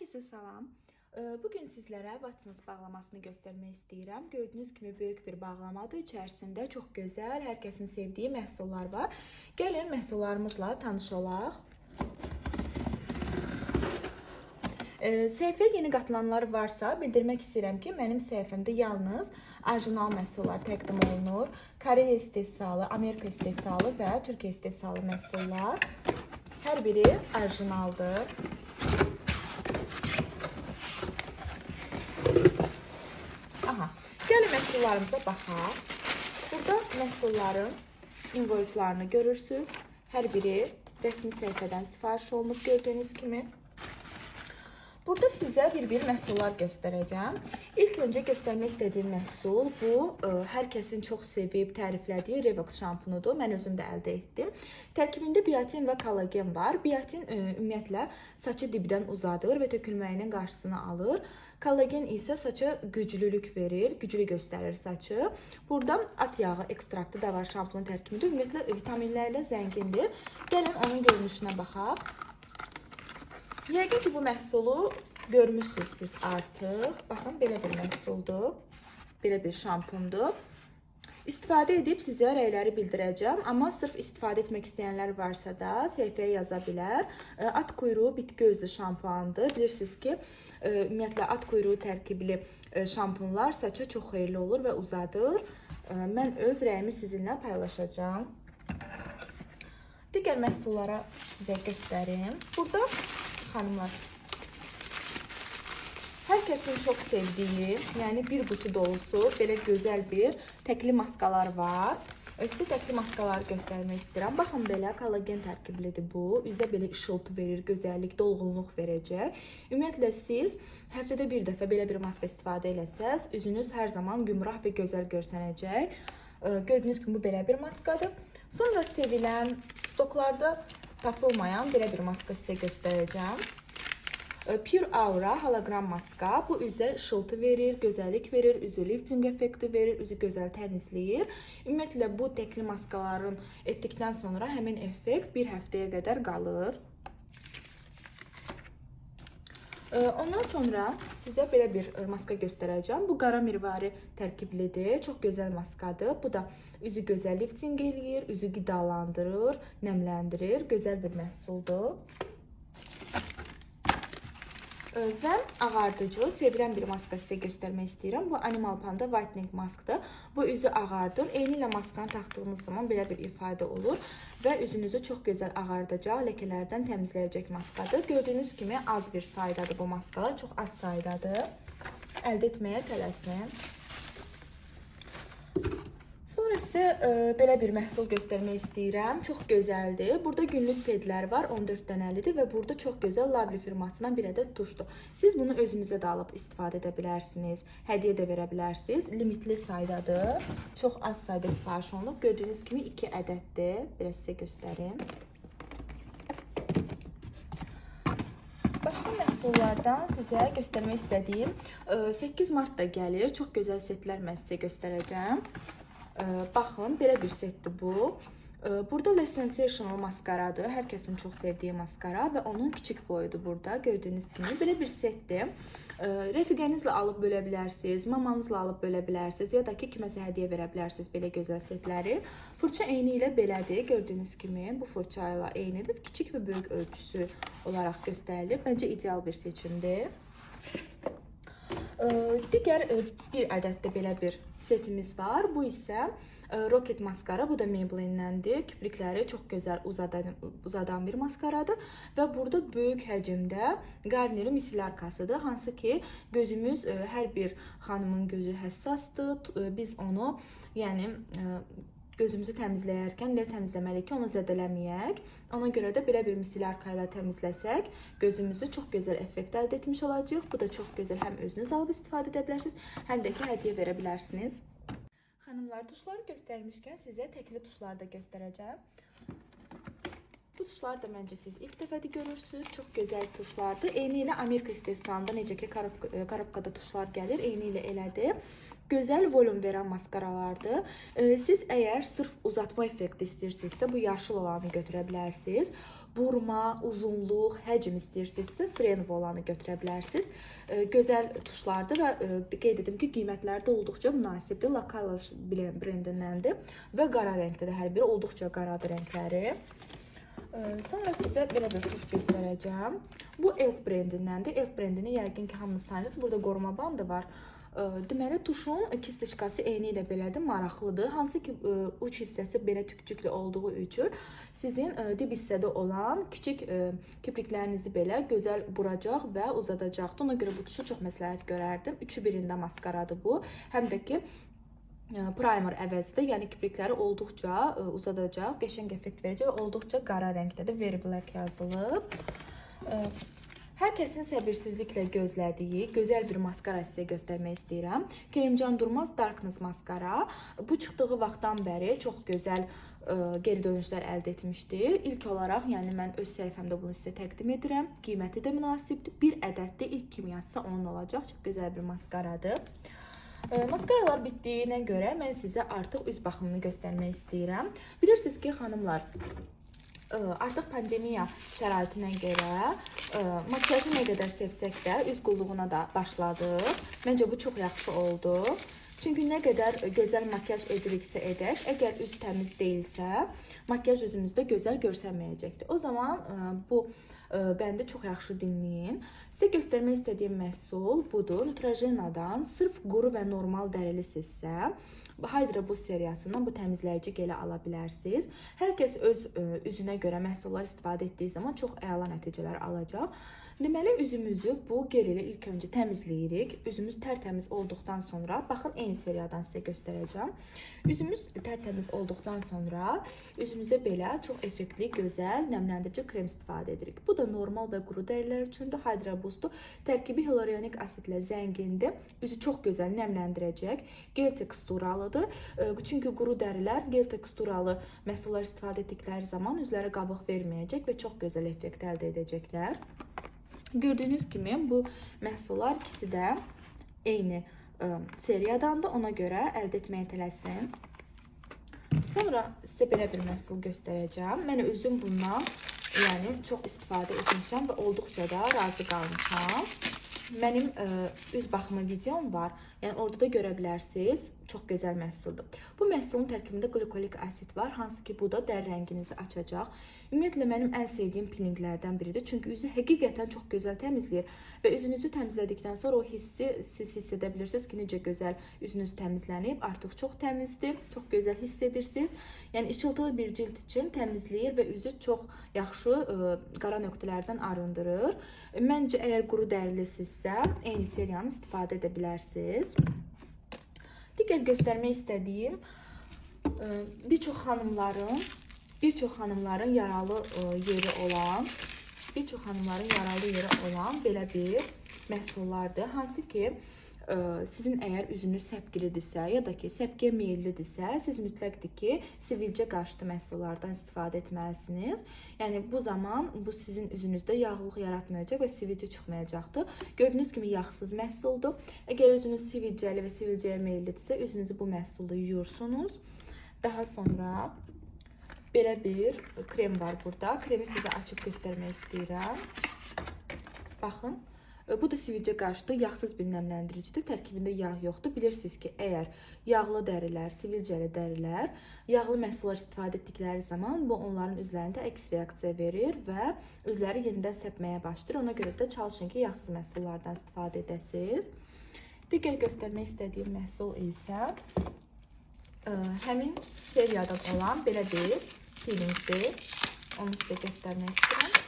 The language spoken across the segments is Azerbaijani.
Herkese salam. Bugün sizlere Watsons bağlamasını göstermek istəyirəm. Gördüyünüz kimi böyük bir bağlamadır. İçərisində çox gözəl, hər kəsin sevdiyi məhsullar var. Gəlin məhsullarımızla tanış olaq. Səhifəyə yeni qatılanlar varsa bildirmək istəyirəm ki, mənim səhifəmdə yalnız orijinal məhsullar təqdim olunur. Koreya istehsalı, Amerika istehsalı və Türkiyə istehsalı məhsullar. Hər biri orijinaldır. Aha, gəlin məhsullarımıza baxaq. Burada məhsulların invoicelarını görürsünüz. Hər biri rəsmi səhifədən sifariş olunub gördüyünüz kimi. Burada sizə bir-bir məhsullar göstərəcəm. İlk öncə göstərmək istədiyim məhsul bu, hər kəsin çox sevib təriflədiyi Revox şampunudur. Mən özüm də əldə etdim. Tərkibində biatin və kolagen var. Biatin ümumiyyətlə saçı dibdən uzadır və tökülməyinin qarşısını alır. Kolagen isə saça güclülük verir, güclü göstərir saçı. Burada at yağı ekstraktı da var şampunun tərkibində. Ümumiyyətlə vitaminlərlə zəngindir. Gəlin onun görünüşünə baxaq. Yəqin ki, bu məhsulu görmüşsünüz siz artıq. Baxın, belə bir məhsuldur. Belə bir şampundur. İstifadə edib sizə rəyləri bildirəcəm. Amma sırf istifadə etmək istəyənlər varsa da səhifəyə yaza bilər. At quyruğu bitki özlü şampuandır. Bilirsiniz ki, ümumiyyətlə at quyruğu tərkibli şampunlar saça çox xeyirli olur və uzadır. Mən öz rəyimi sizinlə paylaşacağam. Digər məhsullara sizə göstərim. Burada xanımlar, hər kəsin çox sevdiyi, yəni bir qutu dolusu belə gözəl bir təkli maskalar var. Sizə təkli maskaları göstərmək istəyirəm. Baxın belə kolagen tərkiblidir bu. Üzə belə işıltı verir, gözəllik, dolğunluq verəcək. Ümumiyyətlə siz həftədə bir dəfə belə bir maska istifadə eləsəz, üzünüz hər zaman gümrah və gözəl görsənəcək. Gördüyünüz kimi bu belə bir maskadır. Sonra sevilən, stoklarda tapılmayan belə bir maska sizə göstərəcəm. Pure Aura hologram maska. Bu üzə işıltı verir, gözəllik verir, üzü lifting effekti verir, üzü gözəl təmizləyir. Ümumiyyətlə bu təkli maskaların etdikdən sonra həmin effekt bir həftəyə qədər qalır. Ondan sonra sizə belə bir maska göstərəcəm. Bu qara mirvari tərkiblidir. Çox gözəl maskadır. Bu da üzü gözəl lifting eləyir, üzü qidalandırır, nəmləndirir. Gözəl bir məhsuldur. Və ağardıcı, sevilən bir maska sizə göstərmək istəyirəm. Bu Animal Panda Whitening maskdır. Bu üzü ağardır. Eyni ilə maskanı taxdığınız zaman belə bir ifadə olur və üzünüzü çox gözəl ağardacaq, ləkələrdən təmizləyəcək maskadır. Gördüyünüz kimi az bir saydadır bu maskalar, çox az saydadır. Əldə etməyə tələsin. Sonra sizə belə bir məhsul göstərmək istəyirəm. Çox gözəldir. Burada günlük pedlər var, 14 dənəlidir və burada çox gözəl Lovely firmasından bir ədəd tuşdur. Siz bunu özünüzə də alıb istifadə edə bilərsiniz, hədiyyə də verə bilərsiniz. Limitli saydadır. Çox az sayda sifariş olunub. Gördüyünüz kimi 2 ədəddir. Belə sizə göstərim. Başqa məhsullardan sizə göstərmək istədiyim 8 mart da gəlir. Çox gözəl setlər mən sizə göstərəcəm. Baxın, belə bir setdir bu. Burada Le Sensational maskaradır. Hər kəsin çox sevdiyi maskara və onun kiçik boyudur burada. Gördüyünüz kimi belə bir setdir. Rəfiqənizlə alıb bölə bilərsiniz, mamanızla alıb bölə bilərsiniz ya da ki kiməsə hədiyyə verə bilərsiniz belə gözəl setləri. Fırça eyni ilə belədir. Gördüyünüz kimi bu fırça ilə eynidir. Kiçik və böyük ölçüsü olaraq göstərilib. Məncə ideal bir seçimdir. Digər bir ədəd də belə bir setimiz var. Bu isə Rocket maskara. Bu da Maybelline-dəndir. Kiprikləri çox gözəl uzadan bir maskaradır və burada böyük həcmdə Garnier'in misillarkasıdır. Hansı ki gözümüz, hər bir xanımın gözü həssasdır. Biz onu, yəni gözümüzü təmizləyərkən elə təmizləməliyik ki, onu zədələməyək. Ona görə də belə bir misillarka ilə təmizləsək, gözümüzü çox gözəl effekt əldə etmiş olacağıq. Bu da çox gözəl, həm özünüz alıb istifadə edə bilərsiniz, həm də ki hədiyyə verə bilərsiniz. Xanımlar, tuşları göstərmişkən sizə təkli tuşları da göstərəcəm. Bu tuşları da məncə siz ilk dəfədir görürsünüz. Çox gözəl tuşlardır. Eyni ilə Amerika istehsalında necə ki korobkada tuşlar gəlir, eyni ilə elədir. Gözəl volüm verən maskaralardır. Siz əgər sırf uzatma effekti istəyirsinizsə, bu yaşıl olanı götürə bilərsiniz. burma, uzunluq, həcm istəyirsinizsə, Srenvo olanı götürə bilərsiniz. Gözəl tuşlardır və qeyd edim ki, qiymətləri də olduqca münasibdir. Lakala brendindəndir və qara rəngdədir hər biri, olduqca qaradır rəngləri. Sonra sizə belə bir tuş göstərəcəm. Bu Elf brendindəndir. Elf brendini yəqin ki, hamınız tanıyırsınız. Burada qoruma bandı var. Deməli, tuşun kistiçkası eyni ilə belədir, maraqlıdır. Hansı ki, uç hissəsi belə tükcüklü olduğu üçün sizin dib hissədə olan kiçik kipriklərinizi belə gözəl buracaq və uzadacaqdır. Ona görə bu tuşu çox məsləhət görərdim. Üçü birində maskaradır bu. Həm də ki, primer əvəzidir. Yəni kiprikləri olduqca uzadacaq, qəşəng effekt verəcək və olduqca qara rəngdədir. Very Black yazılıb. Hər kəsin səbirsizliklə gözlədiyi gözəl bir maskara sizə göstərmək istəyirəm. Kerimcan Durmaz Darkness maskara. Bu çıxdığı vaxtdan bəri çox gözəl geri dönüşlər əldə etmişdir. İlk olaraq, yəni mən öz səhifəmdə bunu sizə təqdim edirəm. Qiyməti də münasibdir. Bir ədəddir. İlk kim yazsa onun olacaq. Çox gözəl bir maskaradır. Maskaralar bitdiyinə görə mən sizə artıq üz baxımını göstərmək istəyirəm. Bilirsiniz ki, xanımlar, artıq pandemiya şəraitinə görə makiyajı nə qədər sevsək də üz qulluğuna da başladıq. Məncə bu çox yaxşı oldu. Çünki nə qədər gözəl makiyaj ediriksə edək, əgər üz təmiz deyilsə, makiyaj üzümüzdə gözəl görsənməyəcəkdir. O zaman bu bəndi çox yaxşı dinləyin. Sizə göstərmək istədiyim məhsul budur. Neutrogena'dan sırf quru və normal dərilisinizsə, Hydra Boost seriyasından bu təmizləyici geli ala bilərsiniz. Hər kəs öz üzünə görə məhsullar istifadə etdiyi zaman çox əla nəticələr alacaq. Deməli, üzümüzü bu gel ilə ilk öncə təmizləyirik. Üzümüz tərtəmiz olduqdan sonra, baxın, eyni seriyadan sizə göstərəcəm. Üzümüz tərtəmiz olduqdan sonra üzümüzə belə çox effektli, gözəl nəmləndirici krem istifadə edirik. Bu da normal və quru dərilər üçündür. Hydra Boost'u tərkibi hialuronik asidlə zəngindir. Üzü çox gözəl nəmləndirəcək. Gel teksturalıdır. Çünki quru dərilər gel teksturalı məhsullar istifadə etdikləri zaman üzlərə qabıq verməyəcək və çox gözəl effekt əldə edəcəklər. Gördüyünüz kimi bu məhsullar ikisi də eyni seriyadandır. Ona görə əldə etməyə tələsin. Sonra sizə belə bir məhsul göstərəcəm. Mən özüm bundan, yəni çox istifadə etmişəm və olduqca da razı qalmışam. Mənim üz baxımı videom var. Yəni orada da görə bilərsiniz. Çox gözəl məhsuldur. Bu məhsulun tərkibində qlikolik asid var, hansı ki bu da dəri rənginizi açacaq. Ümumiyyətlə mənim ən sevdiyim pilinglərdən biridir. Çünki üzü həqiqətən çox gözəl təmizləyir və üzünüzü təmizlədikdən sonra o hissi siz hiss edə bilirsiniz ki, necə gözəl üzünüz təmizlənib, artıq çox təmizdir, çox gözəl hiss edirsiniz. Yəni işıltılı bir cild üçün təmizləyir və üzü çox yaxşı qara nöqtələrdən arındırır. Məncə əgər quru dərilisinizsə, eyni seriyanı istifadə edə bilərsiniz. Digər göstərmək istədiyim bir çox xanımların yaralı yeri olan, bir çox xanımların yaralı yeri olan belə bir məhsullardır. Hansı ki sizin əgər üzünüz səpkilidirsə ya da ki səpkiyə meyillidirsə, siz mütləqdir ki, sivilcə qarşıtı məhsullardan istifadə etməlisiniz. Yəni bu zaman bu sizin üzünüzdə yağlıq yaratmayacaq və sivilcə çıxmayacaqdır. Gördüyünüz kimi yağsız məhsuldur. Əgər üzünüz sivilcəli və sivilcəyə meyillidirsə, üzünüzü bu məhsulla yuyursunuz. Daha sonra belə bir krem var burada. Kremi sizə açıb göstərmək istəyirəm. Baxın. Bu da sivilcə qarşıtı yağsız bir nəmləndiricidir. Tərkibində yağ yoxdur. Bilirsiniz ki, əgər yağlı dərilər, sivilcəli dərilər yağlı məhsullar istifadə etdikləri zaman bu onların üzlərində əks reaksiya verir və üzləri yenidən səpməyə başlayır. Ona görə də çalışın ki, yağsız məhsullardan istifadə edəsiniz. Digər göstərmək istədiyim məhsul isə həmin seriyadan olan belə bir peelingdir. Onu sizə göstərmək istəyirəm.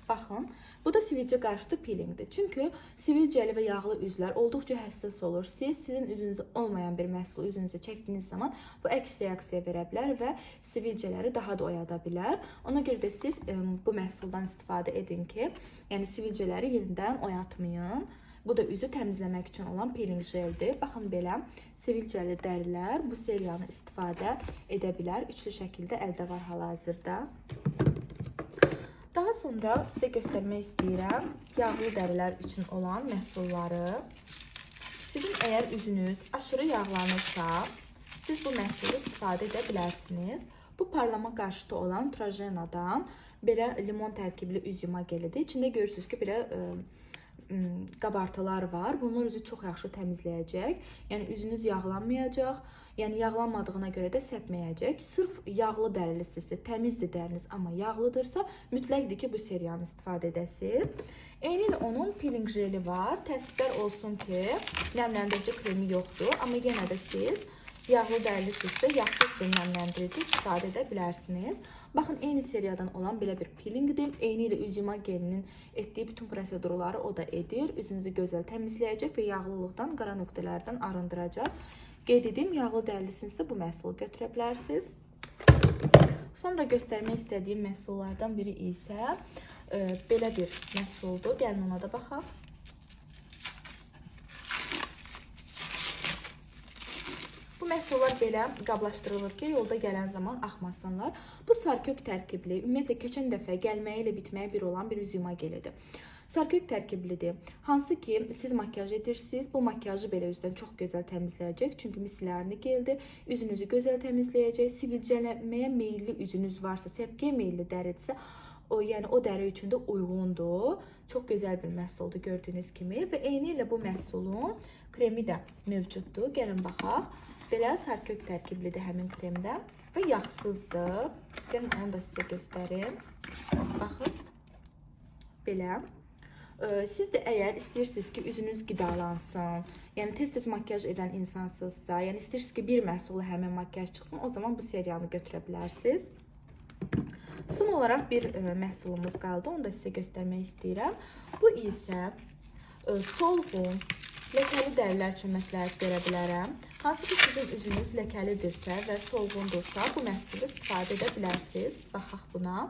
Baxın, bu da sivilcə qarşıtı peelingdir. Çünki sivilcəli və yağlı üzlər olduqca həssas olur. Siz sizin üzünüzə olmayan bir məhsulu üzünüzə çəkdiyiniz zaman bu əks reaksiya verə bilər və sivilcələri daha da oyada bilər. Ona görə də siz bu məhsuldan istifadə edin ki, yəni sivilcələri yenidən oyatmayın. Bu da üzü təmizləmək üçün olan peeling jeldir. Baxın belə sivilcəli dərilər bu seriyanı istifadə edə bilər. Üçlü şəkildə əldə var hal-hazırda. Daha sonra sizə göstərmək istəyirəm yağlı dərilər üçün olan məhsulları. Sizin əgər üzünüz aşırı yağlanırsa, siz bu məhsulu istifadə edə bilərsiniz. Bu parlama qarşıtı olan Neutrogena'dan Belə limon tərkibli üz yuma gelidir. İçində görürsüz ki, belə qabartılar var. Bunlar üzü çox yaxşı təmizləyəcək. Yəni üzünüz yağlanmayacaq. Yəni yağlanmadığına görə də səpməyəcək. Sırf yağlı dərilisinizsə, təmizdir dəriniz, amma yağlıdırsa, mütləqdir ki, bu seriyanı istifadə edəsiniz. Eyni ilə onun peeling jeli var. Təəssüflər olsun ki, nəmləndirici kremi yoxdur, amma yenə də siz yağlı dərilisinizsə, yağsız bir nəmləndirici istifadə edə bilərsiniz. Baxın, eyni seriyadan olan belə bir peelingdir. Eyni ilə üz yuma gelinin etdiyi bütün prosedurları o da edir. Üzünüzü gözəl təmizləyəcək və yağlılıqdan, qara nöqtələrdən arındıracaq. Qeyd edim, yağlı dərilisinizsə bu məhsulu götürə bilərsiniz. Sonra göstərmək istədiyim məhsullardan biri isə belə bir məhsuldur. Gəlin ona da baxaq. Bu məhsullar belə qablaşdırılır ki, yolda gələn zaman axmasınlar. Bu sarkök tərkibli, ümumiyyətlə keçən dəfə gəlməyi ilə bitməyi bir olan bir üz yuma gelidir. Sarkök tərkiblidir. Hansı ki, siz makiyaj edirsiniz, bu makiyajı belə üzdən çox gözəl təmizləyəcək. Çünki misillərli geldir. Üzünüzü gözəl təmizləyəcək. Sivilcələnməyə meyilli üzünüz varsa, səpkiyə meyilli dəridirsə, o yəni o dəri üçün də uyğundur. Çox gözəl bir məhsuldur gördüyünüz kimi və eyni ilə bu məhsulun kremi də mövcuddur. Gəlin baxaq. Belə sarkök tərkiblidir həmin kremdə və yağsızdır. Gəlin onu da sizə göstərim. Baxın. Belə. Siz də əgər istəyirsiniz ki, üzünüz qidalansın, yəni tez-tez makiyaj edən insansınızsa, yəni istəyirsiniz ki, bir məhsulla həmin makiyaj çıxsın, o zaman bu seriyanı götürə bilərsiniz. Son olaraq bir məhsulumuz qaldı. Onu da sizə göstərmək istəyirəm. Bu isə solğun, ləkəli dərilər üçün məsləhət görə bilərəm. Hansı ki, sizin üzünüz ləkəlidirsə və solğundursa, bu məhsulu istifadə edə bilərsiniz. Baxaq buna.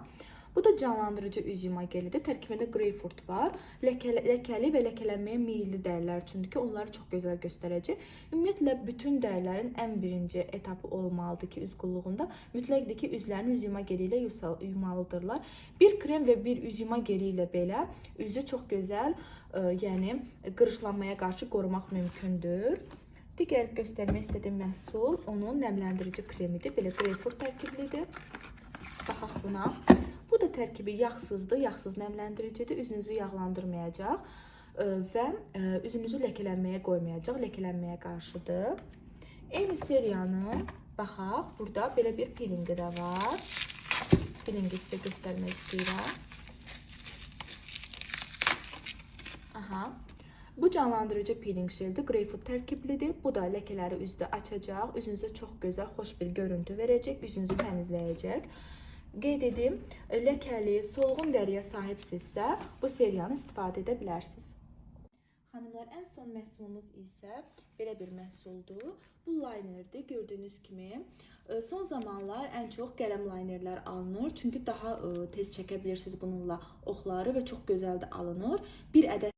Bu da canlandırıcı üz yuma gelidir. Tərkibində greyfurt var. Ləkəli və ləkələnməyə meyilli dərilər üçündür ki, onları çox gözəl göstərəcək. Ümumiyyətlə, bütün dərilərin ən birinci etapı olmalıdır ki, üz qulluğunda. Mütləqdir ki, üzlərini üz yuma geli ilə yumalıdırlar. Bir krem və bir üz yuma geli ilə belə üzü çox gözəl, yəni qırışlanmaya qarşı qorumaq mümkündür. Digər göstərmək istədiyim məhsul onun nəmləndirici kremidir. Belə greyfurt tərkiblidir. Baxaq buna. Bu da tərkibi yağsızdır, yağsız nəmləndiricidir. Üzünüzü yağlandırmayacaq və üzünüzü ləkələnməyə qoymayacaq, ləkələnməyə qarşıdır. Eyni seriyanın baxaq, burada belə bir peelingi də var. Peelingi sizə göstərmək istəyirəm. Aha. Bu canlandırıcı peeling jeldir, greyfurt tərkiblidir. Bu da ləkələri üzdə açacaq, üzünüzə çox gözəl, xoş bir görüntü verəcək, üzünüzü təmizləyəcək. Qeyd edim, ləkəli, solğun dəriyə sahibsinizsə, bu seriyanı istifadə edə bilərsiniz. Xanımlar, ən son məhsulumuz isə belə bir məhsuldur. Bu linerdir, gördüyünüz kimi. Son zamanlar ən çox qələm linerlər alınır. Çünki daha tez çəkə bilirsiniz bununla oxları və çox gözəl də alınır. Bir ədəd